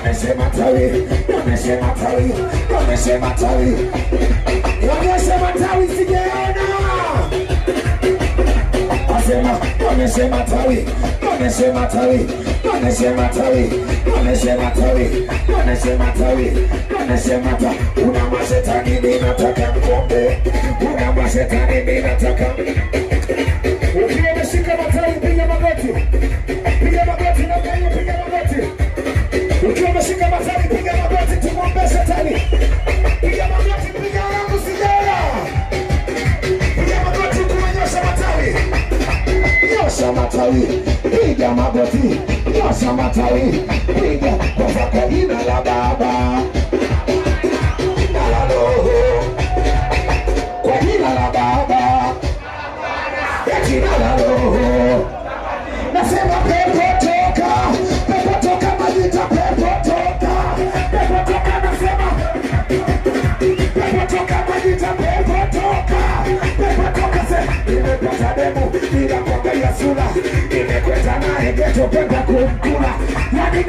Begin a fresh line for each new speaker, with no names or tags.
Nionyeshe matawi, nionyeshe matawi, nionyeshe matawi, nionyeshe matawi, sijaona. Asema nionyeshe matawi, nionyeshe matawi, nionyeshe matawi, nionyeshe matawi, nionyeshe matawi, nionyeshe matawi. Una mashetani, mimi nataka mkombe. Una mashetani, mimi nataka. Ukiwa umeshika matawi, piga magoti, piga magoti namna hiyo, piga magoti. Ukiwa umeshika matawi, piga magoti, tumwombe shetani. Piga magoti, piga yangu sijaona. Piga magoti, kuonyesha matawi. Nyosha matawi, piga magoti, nyosha matawi, piga kwanza kwa jina la Baba na la Roho, kwa jina la Baba ya jina la Roho. Nasema pepo toka, pepo toka, majita pepo toka, pepo toka, nasema pepo toka, majita pepo toka, pepo toka, se nimepata demu bila kuangalia sura, nimekwenda naye ghetto kwenda kumkula, yani.